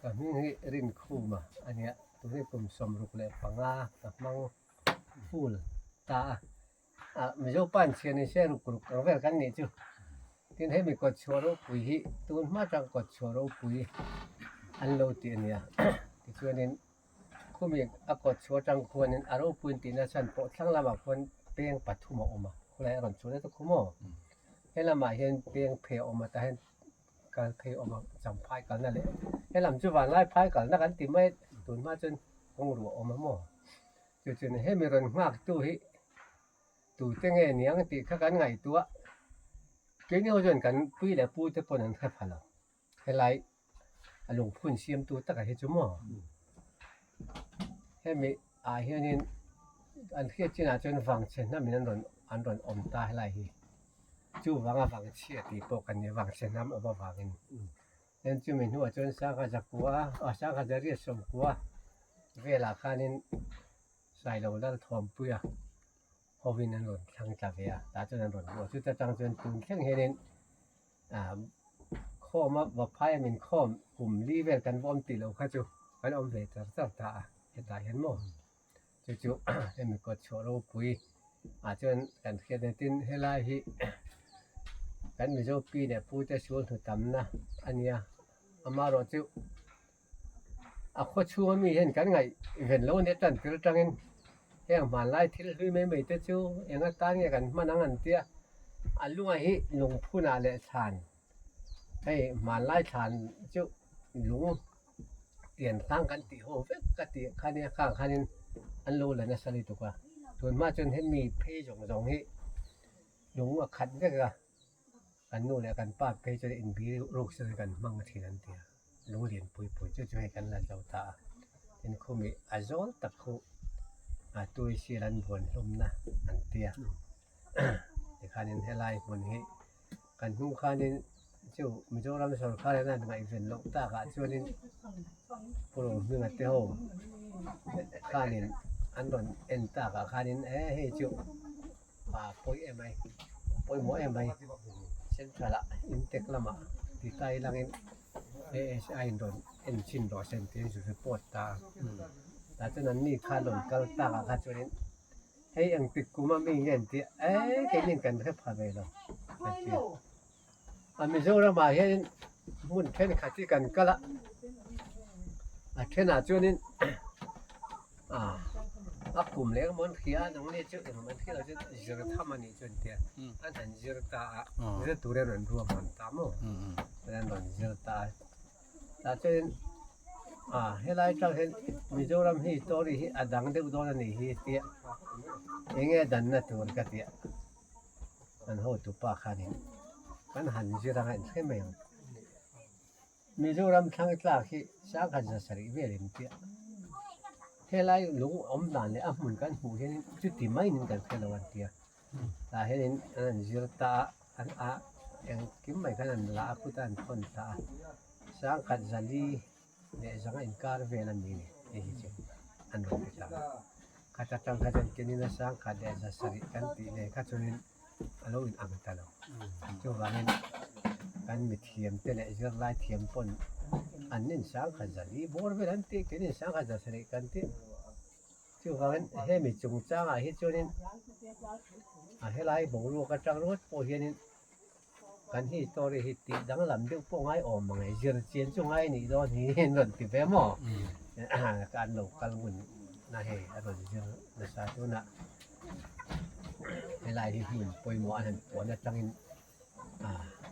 Ka hming hi Rinkhuma a nia, tuni kum 65 ka hmang full ta a. Ah Mizo pa in chhiar ni se ruk ruk ang vel kan nih chu. Tin hemi kawt chhuah ropui hi tun hma tang kawt chhuah ropui an lo tih a nia. Tichuanin khumi a kawt chhuah atang khuanin a ropui in tihna chhan pawh thlang lamah khuan peng pathum a awm a, khulai a rawn chhuah daih ta khum aw. Helamah hian peng phei a awm a tah hian kal phei a awm a champhai kalna leh helam chu vanlai phai kalna kan ti mai tun hma chuan kawng ruah a awm a maw. Chu chuan hemi rawn nghak tu hi tute nge niang tih kha kan ngaihtuah. Keini ho chuan kan pi leh pu te pawn an hre pha lo. Helai a lungphun siamtu takah hi chu maw hemi ah hianin an hriat chinah chuan vangchhe hnamin an rawn an rawn awm ta helai hi. Chuvanga vangchhia tih pawh kan nia vangchhe hnam awm avangin. Tin chumi hnuah chuan sangha zakua ah sangha zariat sawmkua velah khanin Sailo Lalthuampuia hovin an rawn thlang tla ve a, tah chuan an rawn luh a, chuta tang chuan tun thleng hianin ah khawma Vaphai a min khawm kum li vel kan va awm tih loh kha chu kan awm ve char char ta a, hetah hian maw chu chu hemi kawt chhuah ropui ah chuan kan hriat a tin helai hi kan Mizo pi leh pu te sual hnu tamna a nia amaherawh chu A khaw chhunga mi hian kan ngaihven lo nia tan tir atangin heng hmanlai thil hlui mai mai te chu eng atan nge kan hman ang an tia a lunga hi lungphunah leh thlan hei hmanlai thlan chu lung pian hlang kan tih ho vek ka tih kha nia khang khanin an lo la nasa lutuk a tunhma chuan hemi phei zawng zawng hi lung a khat vek a. Kan nu leh kan pa phei chuan inbir ruk chuan kan hmang thin an ti a, lung lian pui pui chu chu hei kan la zo ta a, tin khumi a zawl tak khu a tui sial an buan hlawmna an ti a, tikhanin helai hmun hi kan hnung khanin chu Mizoram sorkar hian an ngaihven loh takah chuanin Pu Rohminga te ho khanin an rawn en takah khanin e hei chu. A pawi em mai, pawimawh em mai. Central ah intake lamah ti ta ilangin ASI in rawn en chhin rawh se tiin zu report ta a. Tah chuan an ni kha rawn kal tak ah kha chuanin hei engtik kum a mi nge an tih a, eh keinin kan hre pha ve lo an ti a. A Mizoram ah hianin hmun thenkhat hi kan kal a, a thenah chuanin ah a kum leh engemaw an hria a nangni chu engemaw an hria loh chuan zir tham a nih chu an tia an han zir ta a zir tur hian an ruahman ta maw an rawn zir ta a tah chuanin ah helai atang hian Mizoram hi story hi a dang deuh dawn a nih hi tia eng nge danna tur ka tia. Kan hotu pa khanin kan han zir anga inhre mai ang. Mizoram thlang tlak hi sangkhat zasarih vel in tia. Helai lung awm dan leh a hmun kan hmuh hianin chuti mainin kan hre lo an tia. Tah hianin an han zir ta a, an a engkim mai khan an la a kut a an thawn ta a. Sangkhat zali leh zanga inkar vel a ni ni hei hi chu an rawn ti ta a. Khat atang kha chuan kenin a sangkhat leh zasarih kan tih nen kha chuanin a lo in ang ta lo. Chuvangin kan mithiam te leh zirlai thiam pawn an nin sangkhat zali bawr vel an tih kenin sangkhat zasarih kan tih. Chuvangin hemi chungchangah hi chuanin a helai boruak atang ringawt pawh hianin Kan hi story hi tih danglam deuh pawh ngai awm ang e, zir chian chu ngai nih dawn hi an rawn ti ve maw? Ka an lo kal ngun na hei a rawn zir nasa tunah helai hi hmun pawimawh an han puan atangin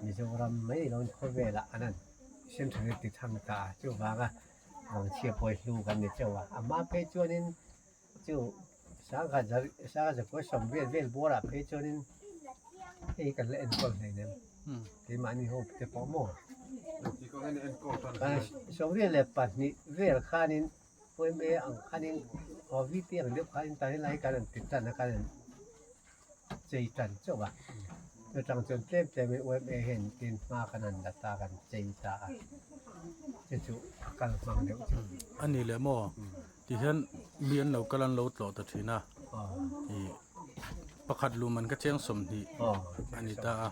Mizoram mai ni loin khawvelah an han century ti thang ta a, chuvanga vangchhia pawi hlu kan ni chauh a, a hma phei chuanin Chu sangha sangha zakua sawm vel vel buarah phei chuanin hei kan la enkawl hleinem keimahni ho te pawh maw 22 vel khanin pawimawh ang khanin aw vt ang deuh khanin tan helai hi kan rawn ti tan a kan rawn chei tan chauh a chutang chuan tlem tlemin yma hian tin hma kan han la ta kan chei ta a chu chu a kal hmang deuh chu. A ni leh maw? Tihian mi an lo kal an lo tlawh ta thin a, ih pakhat lum an ka cheng 20 a ni ta a,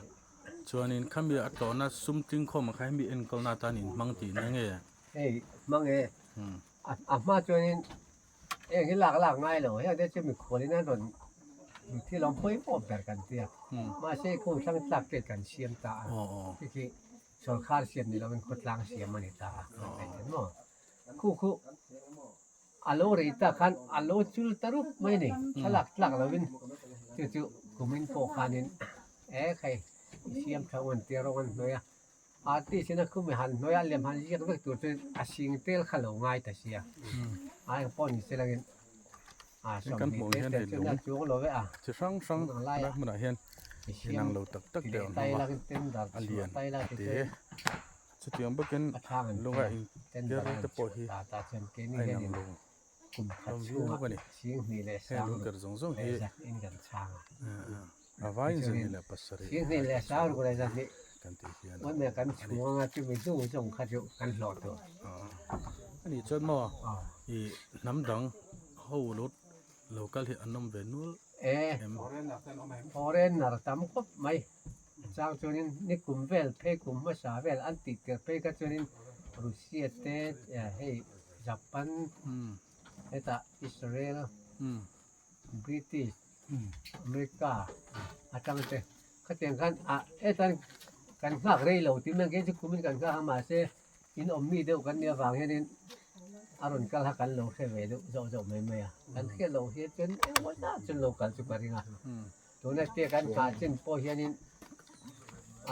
chuanin khami a tlawhna sum tling khawm ang kha hemi enkawlna atan inhmang tihna nge? Hei hmang e, a hma chuanin heng hi lak lak ngai lo, heng te chu mikhualin an rawn thil awm pawimawh ber kan tia, mahse kung hrang tlak te kan siam ta a, khi khi sawrkar siam ni lovin khawtlang siam a ni ta a, kan ngaih theih maw? Khu khu a lo rei tak khan a lo chul ta rup mai a ni, thlalak tlak lovin chu chu kumin pawh khanin e khai i siam tha ngan tia rawng an hnawih a. Artist in a khum i han hnuai a lem han ziak vek tur chu a sing tel kha lo ngai ta sia. A eng pawh ni se langin a Kan hmuh 20 hian te hei chuan a lung chuang lo ve a. chi hrang hrang Ang lai helai a hmunah hian i siam inang lo tak tak ti te leh an tai awm a, langin tender a chhuah lian tai la ti te chuan chutiang bawkin a thang an lunga pe a inker tender an te pawh chhuah hi ta ta chuan keini a inang hianin lo kum khat hlawm chhungah viau a ni. 27 Heng lungker zawng zawng leh hi zanin kan chhang a. A vaiin Tichuanin 27 singhnih leh sang ruk leh 2 kan tih hian uan mai kan chhung anga chumi hnu zawng kha chu kan hlawh tur. A nih chuan maw i hnam dang ho lo lo kal hi an awm ve nual em? Foreigner tam khawp mai. A chang chuanin ni kum vel phei kum hmasa vel an tih tir phei kha chuanin Russia te hei Japan hetah Israel British America atang te khatiang khan ah hetan kan nghak rei lo tih mai ang chu kumin kan nghak a mahse in awm mi deuh kan nih avang hianin a rawn kal kha kan lo hre ve deuh zawk zawk mai mai a kan hriat loh hian chuan engemaw zat chuan lo kal chu ka ring a tuna te kan nghah chin pawh hianin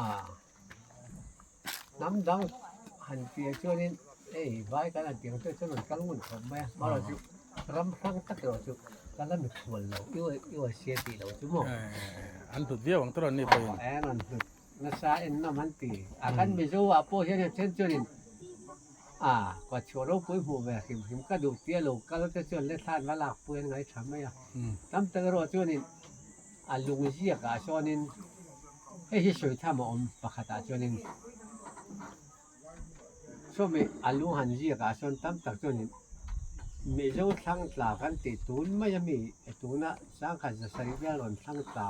ah hnam dang han piah chuanin hei vai kan han tih ang chuan rawn kal ngun khawp mai a amaherawhchu ram hrang tak erawh chu ka la mikhual lo USA tih loh chu maw an hlut viau ang tawh ni pawhin an rawn hlut nasa en nawm an ti a kan Mizo ah pawh hian then chuanin a kawchhuah ropui hmuh ve hrim hrim ka duh tia lo kal te chuan le thlan va lak pui an ngaih tha mai a tam tak erawh chuanin A lung ziakah chuanin hei hi sawi tham a awm pakhatah chuanin sawmi a lung han ziakah chuan tam tak chuanin Mizo thlang tla kan tih tun mai ami tuna sangkhat zasarih vel rawn thlang tla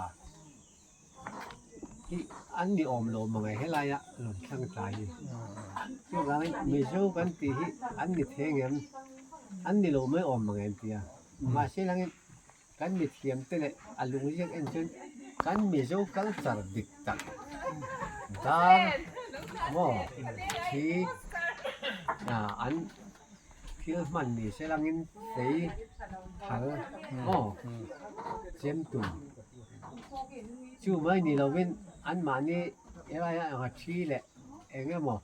hi an ni awm lo mang e helaia rawn thlang tla hi chuvangin Mizo kan tih hi an ni thei ngem an ni lo mai awm mang em tia mahse langin Kan mithiamte leh a lungziak en chuan kan Mizo culture dik tak dar maw thi an thil hman ni se langin fei thal maw chem tum chu mai ni lovin anmahni helai anga thi leh eng emaw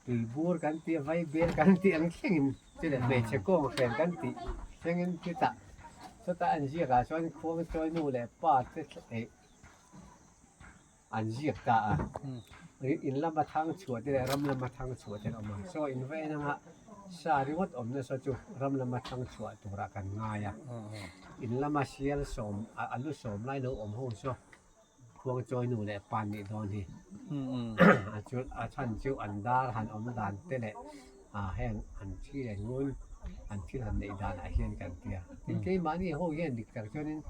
Tuibur kan tih a, vaibel kan tih ang thlengin chu leh hmeichhe kawng hren kan tih thlengin chutah chutah an ziakah chuan khuangchawi nu leh pa te eih an ziak ta a, in lama thang chhuah te leh ram lama thang chhuah te an awm a, saw in va en anga sa ringawt awmna saw chu ram lama thang chhuah turah kan ngai a, in lama sial sawm a lu sawm lai lo awm ho saw. Khuangchawi nu leh pa nih dawn hi a chu a chhan chu an dar han awm dan te leh ah heng an thi leh ngun an thil han neih dan ah hian kan tia tin keimahni ho hian dik tak chuanin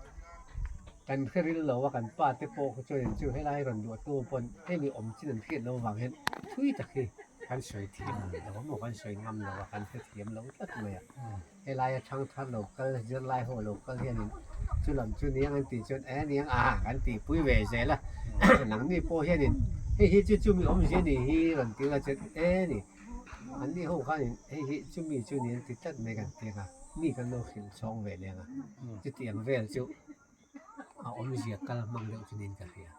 kan hre ril lo a kan pa te pawh chuanin chu helai rawn duah tu pawn hemi awm chin an hriat loh vang hian thui tak hi kan sawi thiam lo maw kan sawi ngam lo a kan hrethiam lo tlat mai a. Helaia thang thar lo kal zirlai ho lo kal hianin chu lam chu niang an tih chuan e niang a kan tihpui ve zel a nangni pawh hianin hei hi chu chumi awmzia ni hi rawn ti la chuan e ni anni ho khanin hei hi chumi chu ni an ti tlat mai kan ti ang a mi kan lo hrilh chhawng ve leng a chutiang vel chu a awmzia kal hmang deuh chu niin ka hria.